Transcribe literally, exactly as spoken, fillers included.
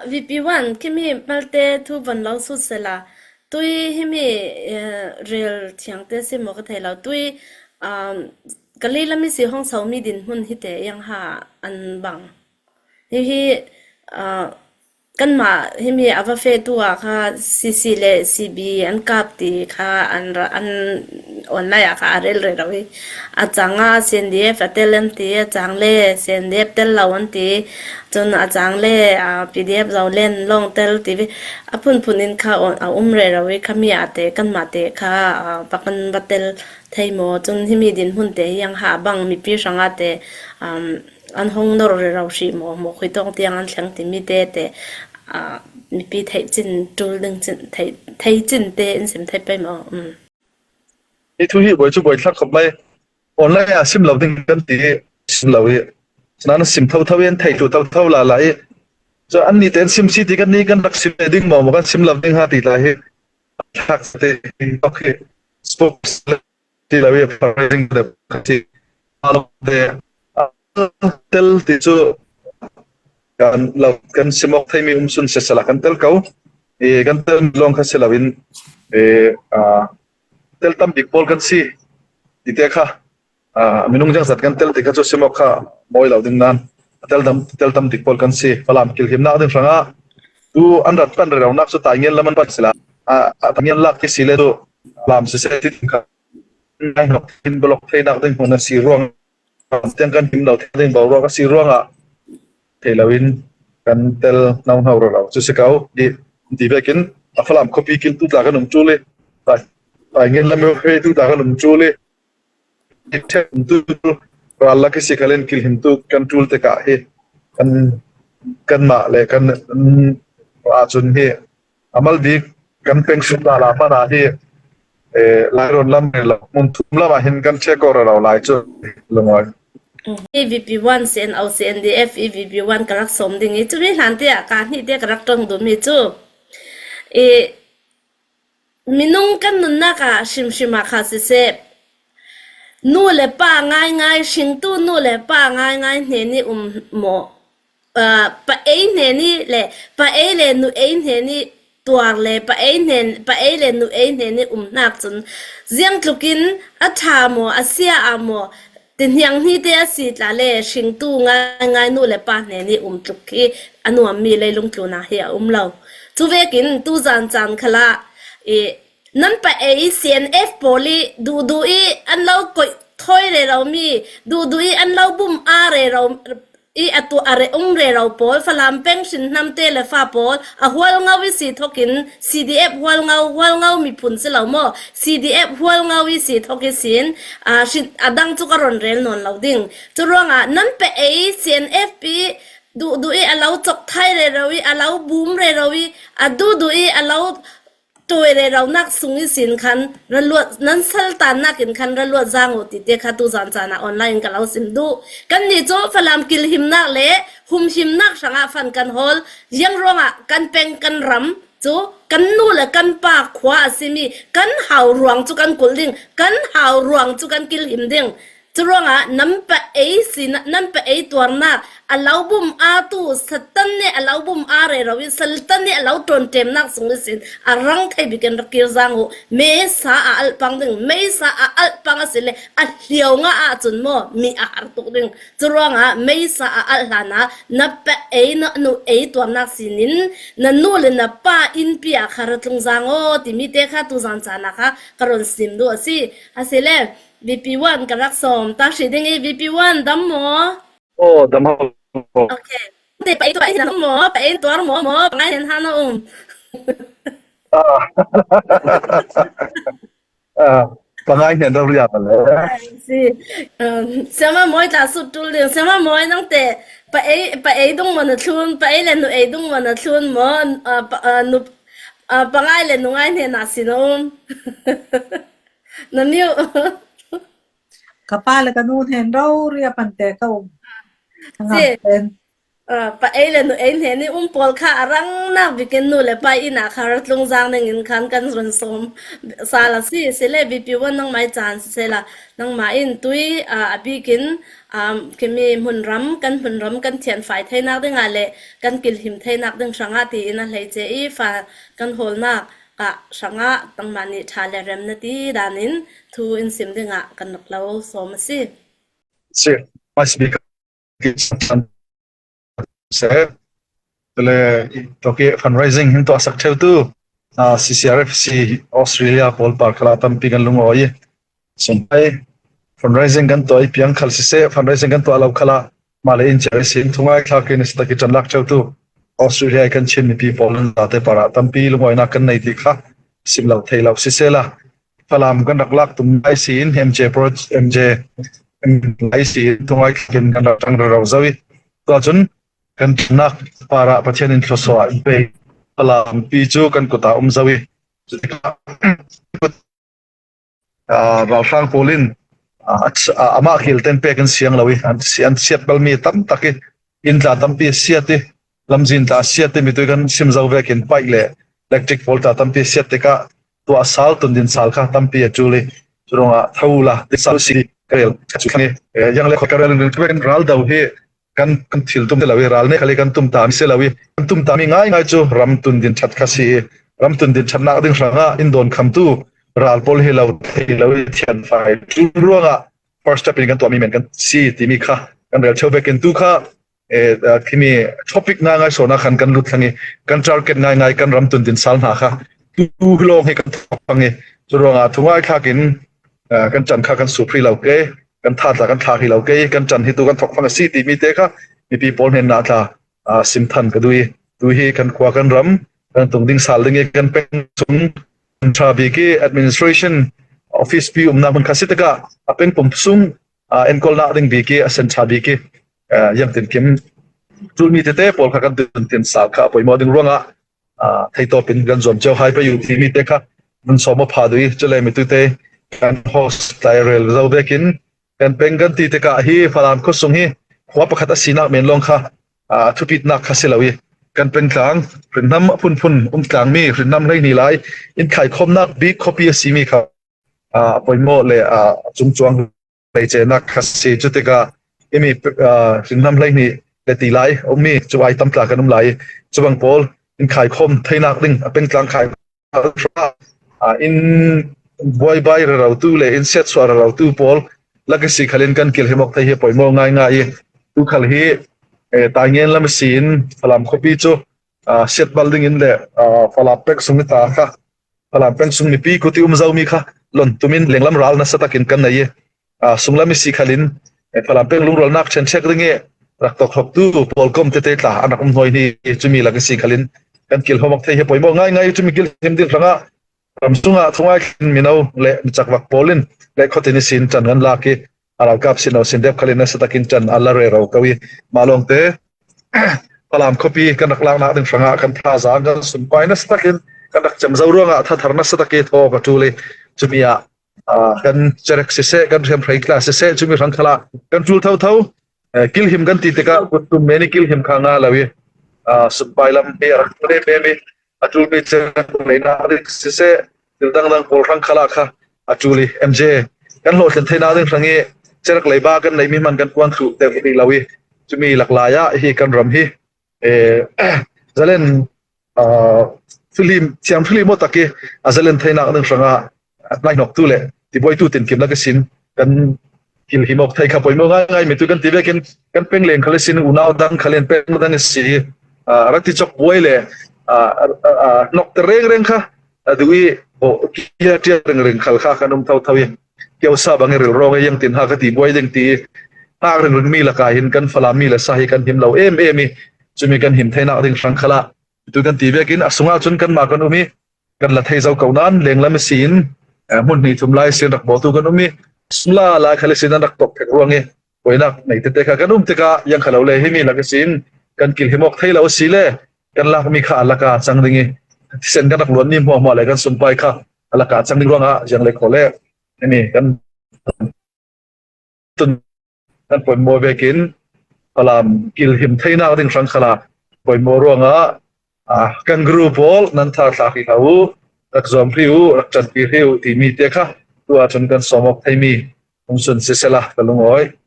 VP one, khimi malte thu van lo sut sela. Tui himi, eh, rel thiangte si mo ka thei lo. Tui, um, Kalay lami si hong sau mi din hmun hite yang ha an bang. Hi hi, ah, kanmah himi a va fehtu ah kha CC le CB an kap ti kha an ra, an online ah kha a rel rero hi. A cang a CNDF a tel an ti, a cang le CNDF tel lo an ti, cun a cang le, ah, PDF Zoland lawng tel ti hi a phunphun in kha a um rero hi. Khami ah te kanmah te kha, ah, va kan va tel thei maw? Cun himi din hmun te hi ang ha bang mipi hrang ah te, um, an hong nor rero hrih maw, maw khui tawng tiang an thleng timi te te, ah, mipi theih cin, tul ding cin, theih, thei cin te in sim thei pei maw? Um. Hi thu hi buai cu buai thlak khop mai. Online ah sim lo ding kan ti hi, sim lo hi. Sinan sim thotho in thei thlu thotho lala hi. Cu annih tein sim si ti kan ni kan rak sim ve ding maw, maw kan sim lo ding ha ti lai hi. Thlak te hi, ok hi. Spokes ti lo i fundraising te kha si. Te, ah, tel ti cu kan lo, kan sim awk theimi um sun sisela kan tel ko. I kan tel mi lawng kha si loin, i, ah, tel tam bik pawl kan si. Ti te kha, ah, minung ziangzat kan tel ti kha cu sim awk kha mawi lo ding nan. Tel tam, tel tam bik pawl kan si. Falam kilhimnak ding hrangah tu an rat pan rero nak cu Taingen lam an pan sila. Ah, ah, Taingen lak ti si le tu Falam siseh ti kha ngai hnok in block theinak ding hmun a si ruang, tiang kan him lo thei ding boruak a si ruangah thei loin kan tel nono rero cu si ko. Di, di vekin a Falam khuapi kiltu tla kan um cu le, Taingen lam tu tla kan um cu le, i ṭhen tu ral lak i si khalin kilhim tu kan tul tikah hi kan, kanmah le kan, mm, ahcun hi a mal bik kan peng suk lala hmanh ah hi, eh, Lairawn lam rel lo, hmun thum lam ah hin kan check aw rero lai cu lungawi. E VP one, CNO, CNDF, e VP one ka rak sawm ding i, cumi hlan te ah ka hnih te ka rak ṭong duhmi cu, i, minung kan nunnak ah hrimhrim ah kha siseh, nu le pa ngaingai, hringtu nu le pa ngaingai hnen i um maw? Aa, pa ei hnen i le, pa ei le nu ei hnen i tuar le, pa ei hnen, pa ei le nu ei hnen i um hnak cun, ziangtlukin a ṭha maw, a sia a maw, ti hniang hni te a si tla le, hringtu ngaingai nu le pa hnen i um tluk hi a nuammi leilung tlun ah hi a um lo. Cu vekin tuzan caan khalah i, nan pa ei CNF pawl i duhduh i an lo koih thawi rero mi, duhduh i an lo bum a rero i a tuah a re-, um rero pawl, Falam peng hrinhnam te le fa pawl, a Hualngo i si thokin, CDF Hualngo, Hualngo miphun si lo maw, CDF Hualngo i si thok i sin, a, hrin-, a dang cu ka ron rel nawn lo ding. Cu ruangah nan pa ei CNF pi duhduh i a lo cawk thai rero i, a lo bum rero i, a duhduh i a lo tawi reronak sung ihsin khan raluat, nan saltannak in khan raluat zang uh ti te kha tuzan caan ah online in ka lo sim duh. Kannih cu Falam kilhimnak le humhimnak hrangah fan kan hawl. Ziang ruangah kan peng kan ram cu kan nu le kan pa khua a simi kan hau ruang cu kan kulh ding, kan hau ruang cu kan kilhim ding. Curuangah nan pa ei sinak, nan pa ei tuarnak, a lo bum aa tu, Satan nih a lo bum aa rero i, Satan nih a lo ṭawnṭemnak sung ihsin a rang thei bikin rak kir zang uh. Meisa a alh pang ding, meisa a alh pang a si le a hliau ngah ahcun maw mi a har tuk ding. Curuangah meisa a alh hlanah na pa ei, na nu ei tuarnak sinin na nu le na pa innpi ah kha ra tlung zang aw timi te kha tuzan caan ah kha ka ron sim duh a si. A si le, VP one ka rak sawm ta hri ding i, VP one dam maw? Oh, dam ho. Okay. Te pa ei tuar hi na um maw? Pa ei tuar maw, maw? Pa ngai hnen hna na um. Ah. Ah, pa ngai hnen rau ria le. I see. Um, Siama Mawi tla sut tul ding. Siama Mawi nang te pa ei, pa ei dung maw na thlun, pa ei le nu ei dung maw na thlun maw? Ah, pa, ah, nu, ah, pa ngai le nu ngai hnen na si na um. Na miu. Ka pa le ka nu hnen rau ria pan te ka um. Ka ngam pen. Pa ei le nu ei hnen i um pawl kha a rang nak bikin nu le pa inn ah kha ra tlung zang dingin khan kan run sawm sal a si. Si le B P one nangmah i caan si sela, nangmah in tui a bikin, khimi hmunram, kan hmunram kan thianfai theinak dingah le kan kilhim theinak ding hrangah tiin a hleice i fa kan hawlnak ah hrangah nangmah nih ṭha le rem na ti danin thu in sim dingah kan rak lo sawm a si. Si, must be se le toki fundraising hin to asak theu tu, CCRFC Australia pawl par khala tampi kan lungawi. Sumpai fundraising kan to i piang khal sise, fundraising kan to a lo khala male in cherisin thungai thlakin sitaki tanlak theu tu Australia kan chin mipi pawl in zate para tampi lungawinak kan nei ti kha sim lo thei lo sisela, Falam kan rak lak tum lai si in M J Pro, M J lai si in thungai thlakin kan rak tang rau zau i. Tua cun kan ṭhannak parah Pathian in thluasuah in pei Falam pi cu kan kut ah um zau i. Ralhrang pawl in amah khil ten pek in siang lo i an siat balmi tam tak i inn tla tampi a siat i lamzin tla a siat i mitui kan sim zo vekin paih le electric pawl tla tampi a siat tikah tuah sal tun din sal kha tampi a ṭul i curuangah tho la ti sal si ka rel ka cu thlang i yang le khawt ka rel in rin ka vekin ral do hi kan kan thil tum te lo i ral ne khali kan tum ta mi si lo i kan tum ta mi ngaingai cu ram tun din ṭhat kha si i ram tun din ṭhatnak ding hrangah in dawn khamtu ral pawl hi lo thei lo i thianfai ṭul ruangah first step in kan tuahmi men kan si timi kha kan rel cheu vekin tu kha khimi topic ngaingai sawnah khan kan lut thlang i kan target ngaingai kan ram tun din sal hna kha tu lawng hi kan thawk phang i curuangah thungai thlakin kan ṭan kha kan sup hrih lo ke, kan tha tla kan thlak hrih lo ke, kan ṭan hi tu kan thawk phang a si timi te kha mipi pawl hnenah tla sim than ka duh i tu hi kan khua kan ram kan tung ding sal ding i kan peng sung kan ṭha bik i administration office pi umnak hmun kha si tikah a peng pum sung enkawlnak ding bik i a sen ṭha bik i ziangtinkim ṭulmi tete pawl kha kan tun tin sal kha a poimawh ding ruangah theitawp in kan zuam cio hai pei uh timi te kha nan sawm a pha duh i cule mitute kan host lai rel zo vekin kan peng kan ti tikah hi Falam khuasung hi khua pakhat a sinak men lawng kha a thupitnak kha si lo i kan pengtlang hrinnam a phunphun um tlangmi hrinnam hleihnih lai in khaikhawmnak bik khuapi a simi kha a poimawh le a cungcuang hleicenak kha si. Cutikah imi hrinnam hleihnih le ti lai a ummi cu ai tam tla kan um lai i cubang pawl in khaikhawm theinak ding a pengtlang khai in buaibai rerotu le in siatsuah rerotu pawl lak i si khalin kan kilhim awk thei hi a poimawh ngaingai i tu khal hi taingen lam i si in Falam khuapi cu siatbal dingin le Falam pek sung i ta kha Falam peng sung mipi kut i um zomi kha lon tumin lenglam ral nasa takin kan nei i sunglam i si khalin Falam peng lungrualnak ṭhenṭhek ding i rak tawk hloktu pawl kom tete tla an rak um hnuai hi cumi lak i si khalin kan kilhawm awk thei hi poimawh ngaingai i cumi kilhim ding hrangah ram sungah thungai thlin mino le micakvak pawl in le khuatin i sin ṭan ngan lak i a ralkap sin lo sin dep khalin nasa takin ṭan a la rero ko i mah lawngte Falam khuapi kan rak laknak ding hrangah kan thazaang kan sunpai nasa takin kan rak cem zo ruangah thathar nasa tak i thaw ka ṭul i cumi ah kan cerek siseh kan hriamhrei tla siseh cumi hrang khalah kan ṭul thotho. Kilhim kan ti tikah kuttum men i kilhim kha nga lo i sunpai lam hi a rak ṭul em em i a ṭulmi cerek leinak ding siseh thil dangdang pawl hrang khalah kha a ṭul i M J kan hlawhtling theinak ding hrang i cerek leiba kan neihmi hman kan kuang thluh deuh rih lo i cumi laklai ah hi kan ram hi zalen filim thiam filim awtak i a zalen theinak ding hrangah a tlaihnoktu le tibuaitu tinkim lak i sin kan kilhim awk thei kha poimawh ngaingai mi tu kan ti vekin kan peng leng khal i sin unau dang khalin peng dang i si a rati cawk buai le nokte rengreng kha a duh i bawh kia ṭial ringreng khal kha kan um thotho i kiosa bang i rilrawng i ziangtin ha ka ti buai ding ti i hnak ringring mi lakah hin kan Falam mi le sa hi kan him lo em em i cumi kan him theinak ding hrang khalah tu kan ti vekin a sungah cun kanmah kan um i kan la thei zo ko nain lenglam i si in hmun hnih thum lai sin rak bawtu kan um i sungla lai khal i sin an rak tawk phek ruang i buainak nei tete kha kan um tikah ziang kha lo le himi lak i si in kan kilhim awk thei lo a si le kan lakmi kha a laka cang ding i thisen kan rak luanmi hmuahhmuah le kan sunpai kha a laka cang ding ruangah ziang le khaw le himi kan tun kan poimawh vekin Falam kilhim theinak ding hrang khalah poimaw ruangah, ah, kangaroo pawl nan tharthlak hi hlah uh, rak zuam hri uh, rak ṭanpi hri uh timi te kha tu ah cun kan sawm awk theimi hong sun sisela ka lungawi.